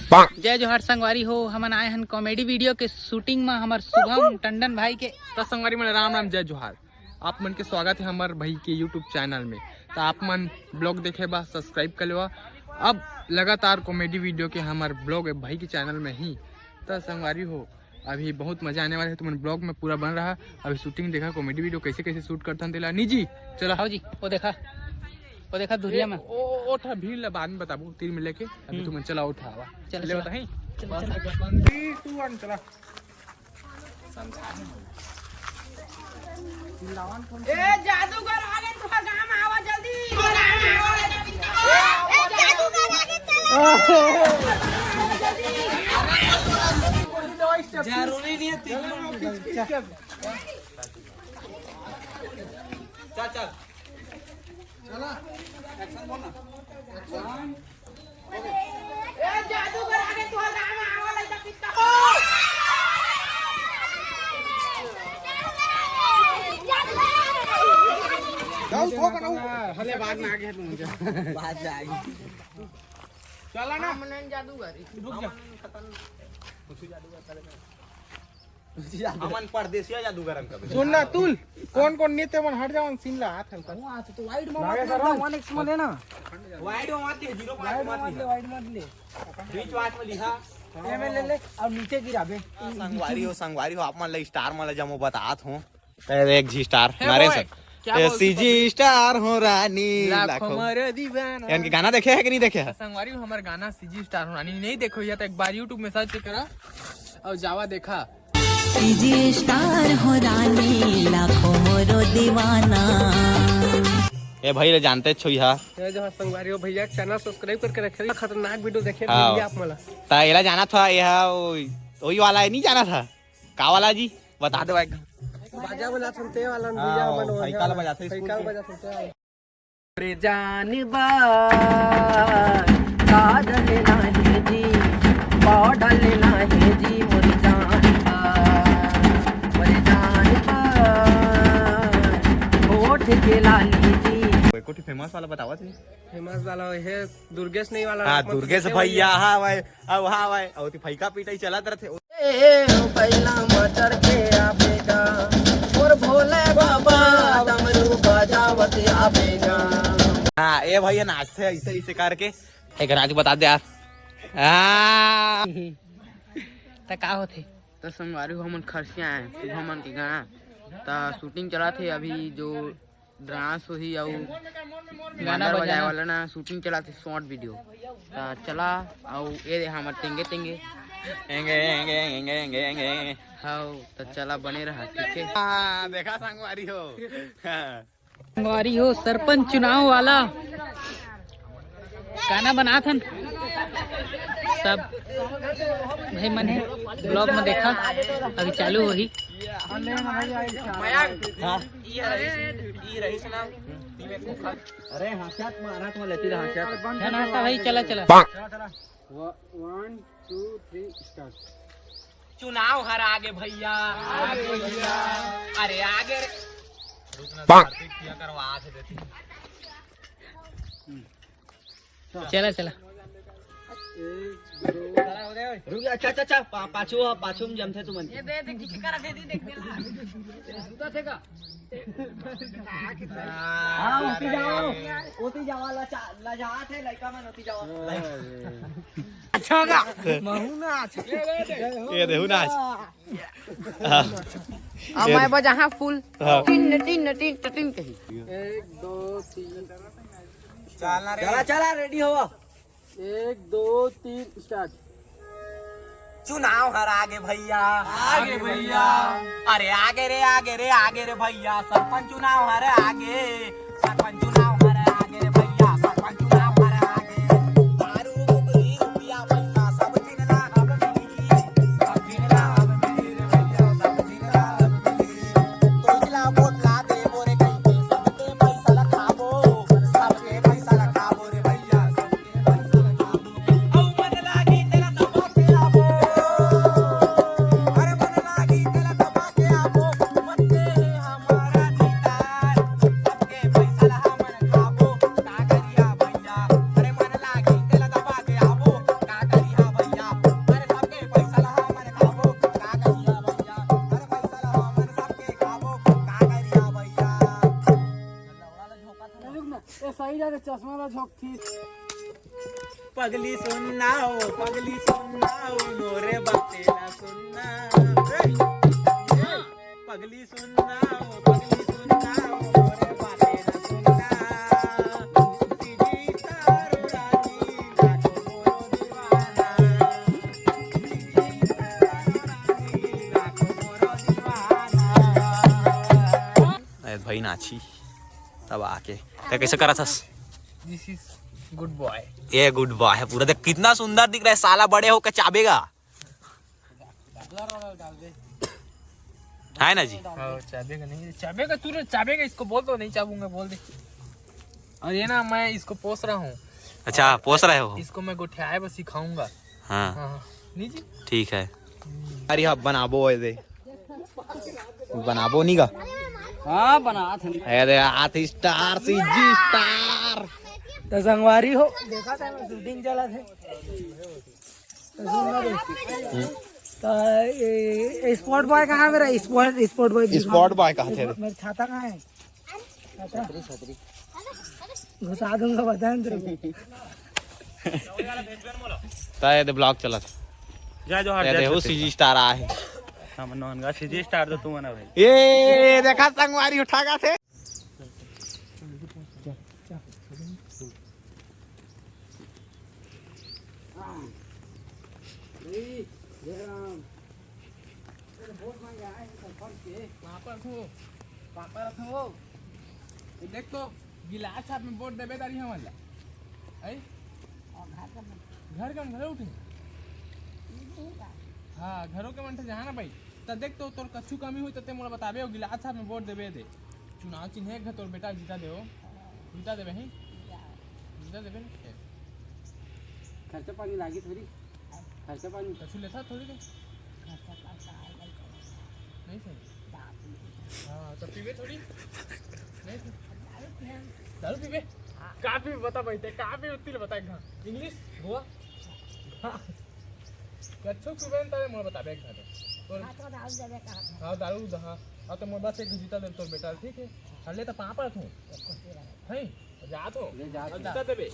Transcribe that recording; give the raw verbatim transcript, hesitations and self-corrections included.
जय जोहार संगवारी हो, हमन आए हन comedy video के shooting में हमर शुभम टंडन भाई के। त संगवारी मन राम राम, जय जोहार। आप मन के स्वागत है हमर भाई के YouTube channel में। त आप मन vlog देखे बा subscribe कर लेवा। अब लगातार comedy video के हमर vlog है भाई के channel में ही। त संगवारी हो, अभी बहुत मजा आने वाला है, तुमन vlog में पूरा बन रहा। अभी shooting देखा, comedy video कैसे कैसे shoot करथन तेला। निजी, चला। आओ जी, वो देखा, वो देखा धुरिया में। ओ, ओ, ओ, थोड़ा भीड़ ला बाद में बताबो, तीर में लेके। अभी हम्म। तुमन चला उठा आवा। चल, ले चला। बताई। चल, बस, चल। बंदी तू अन चला। ए, जादूगर आ गए, तुहार गांव में आवा जल्दी। ए, जादूगर आ गए, चला। जरूरी नहीं है, तीन किलोमीटर। चल, चल। चला, action बोल ना। Action। ए, जादूगर आ गए, तुहार गांव में आवा लइका पिता। जाओ, सो बनाओ। हले बाद में आ गया तुम। बाद में आएगी। चला ना। हम नहीं जादूगर। रुक जा। हमन परदेसिया जादूगर हम कभी। सुन ना, तुल, कौन कौन नृत्य मन हट जावन, सीन ला हाथ हल्का। वो हाथ तो wide में मत ले, one X में लेना। Wide में मत ले, zero point wide में मत ले। Wide मत ले। बीच वाच में लिहा। ए में ले ले, और नीचे गिराबे। हाँ, संगवारी हो, संगवारी हो, आप मन ला star मन ला जमो बतात हो। ए, एक झी star, ए, नरेश। बोल, क्या ए, बोलती सीजी पब्लिक? Star हो रानी, लाखों लाखों। मोर दीवाना। इनके गाना देखे है कि नहीं देखे है? संगवारी हो, हमार गाना सीजी star हो रानी नहीं देखो या तो एक बार YouTube में search करा और जावा देखा। सीजी star हो रानी, लाखों मोरो दीवाना। ए भाई रे, जानते छो इहा। ये जो संगवारी हो भैया, channel subscribe करके रखे, खतरनाक video देखे हाँ। मिली आप मला। ता एला जाना था, यह वो-, वही वाला है, नहीं जाना था? का वाला जी? बता दो एक। बाजा बजात हन ते वाला न भैया, हाँ, हमन वो फैका ला बजाते हैं, फैका ला स्कूल के। बजात हन ते वाला। रे जान बा, काजल नाही जी, पाउडर नाही जी, मोर जान बा, मोर जान बा, होठ के लाली जी। कोई कोठी famous वाला बतावा थे? Famous वाला है दुर्गेश नहीं वाला, हाँ, मतलब दुर्गेश कैसे भैया, भैया? हाँ भाई, अब हाँ भाई, अब तो फैका पिटाई चलत रहते। ए, बैला मटर के आबेगा, मोर भोले बाबा डमरू बजावत आबेगा। हाँ, ए भैया नाचते हैं ऐसे, ऐसे करके। एक राज बता दे यार। हाँ। त का होथे? त संगवारी हो, हमन खरसिया आए, शुभम मन के गाना। त shooting चलत हे अभी, जो dance होही अउ गाना गाना बजाए बजाना। वाला ना shooting चलाथे short video। त चला अउ ये दे हमर तेंगे तेंगे। एंगे, एंगे, एंगे, एंगे, एंगे। हव, त चला बने रहा, ठीक है? हाँ, देखा संगवारी हो। हाँ। संगवारी हो, सरपंच चुनाव वाला गाना बनात हन सब भाई मन हे, vlog में देखा, अभी चालू होही। हाँ। अरे हाथ साथ मारा तो लेती रहा, हाथ साथ। ना, ना, भाई, चला, चला। One, two, three, start। चुनाव हर आगे भैया, आगे भैया। अरे आगे रे। रुक ना, पाक। कार्तिक किया करवा से देती। चला, चला। एक, दो। रुक जा, अच्छा, अच्छा, अच्छा, पा-, पाछू, पाछू में जमथे तुमन। ये दे, दे, किसी करा दे दी, देख, दे ला। जूता थे का? हाँ, ओती जाओ, ओती जाओ, लजा-, लजात हे लइका मन, ओती जाओ। अच्छा होगा। महू ना, अच्छा। ये देहू ना आज। हाँ। अब मैं बजाहा full। हाँ। टिन, टिन, टिन, टिन कही। एक, दो, तीन। चला, चला, ready हो। एक, दो, तीन, start। चुनाव हर आगे भैया, आगे भैया। अरे आगे रे, आगे रे, आगे रे भैया, सरपंच चुनाव हर आगे, सरपंच चुनाव हर आगे रे भैया, सरपंच चुनाव हर आगे। दारू, बिकरी, रुपया, पैसा, सब झिन ला अब मिली, सब झिन ला अब मिली रे भैया, सब झिन ला अब मिली। तोतला बोतला दे बोरे कहीं के, सबके पैसा ला खाबो, सबके पैसा ला खाबो रे भैया, सबके पैसा ला खाबो। अरे चश्मा ला झोंकथी। पगली सुनना ओ, पगली सुनना ओ, मोरे बाते ला सुनना। ए, पगली सुनना ओ, पगली सुनना ओ, मोरे बाते ला सुनना। सीजी तारो रानी, नाचो मोरो दीवाना। सीजी तारो रानी, नाचो मोरो दीवाना। ए भाई नाची। तब आके ते कैसे करा थस? This is good boy। ये गुड बॉय है पूरा। देख कितना सुंदर दिख रहा है साला, बड़े होकर चाबेगा। है ना जी? हाँ, चाबेगा नहीं, चाबेगा तू रे, चाबेगा। इसको बोल दो, नहीं चाबूंगा, बोल दे। और ये ना, मैं इसको पोस रहा हूँ। अच्छा, पोस रहे हो? इसको मैं गोठियाए बस सिखाऊंगा। हाँ। हाँ, नहीं जी। ठीक है। अरे हाँ, बनाबो है दे। बनाबो नहीं का? हाँ, बना थे। अरे हाथ स्टार, सीजी स्टार। तो संगवारी हो, देखा था मैं, शूटिंग चला थे। तो सुन ना रे। तो ए, ए, स्पॉट बॉय कहाँ मेरा? स्पॉट, स्पॉट बॉय। स्पॉट बॉय कहाँ थे? मेरा छाता कहाँ है? छाता। घुसा दूंगा, बता ना तेरे को। ता ये दे ब्लॉग चला था। जा जो हट ये जा दे, वो छत्तीस सीजी का। स्टार आ है। हम नौनगा सीजी स्टार तो तू मना भाई। ये देखा संगवारी उठा का थे। पापा रखो, पापा रखो। देख तो, गिलास छाप में वोट देबे दारी हमन ला। आई? घर का मन-, घर का मन घलो उठे। हाँ, घरों के मन ठे जहाँ ना भाई। त देख तो, तोर कछु कमी होई त ते मोला बताबे, ओ गिलास छाप में वोट देबे दे। चुनाव चिन्ह एक घ तोर बेटा जीता देवो। जीता देबे ही। जीता देबे ना। खर्चा पानी लागी थोड़ी। खर्चा पानी। कछु लेथा थोड़ी दे। नहीं सर। हाँ, तो पीबे थोड़ी। नहीं सर। दारू पीबे? का पीबे बता भाई, ते का पीबे उत्ती ले बता एक घा। इंग्लिश, गोवा। कच्चो पीबे न तारे मोर बताबे एक घा तो। हाँ, दारू दा, हाँ। अब तो मोर बस एक घा जीता दे तोर बेटा, ठीक है? हल्ले तो पापा तू। हैं? जा तो। ले जा। जीता देबे।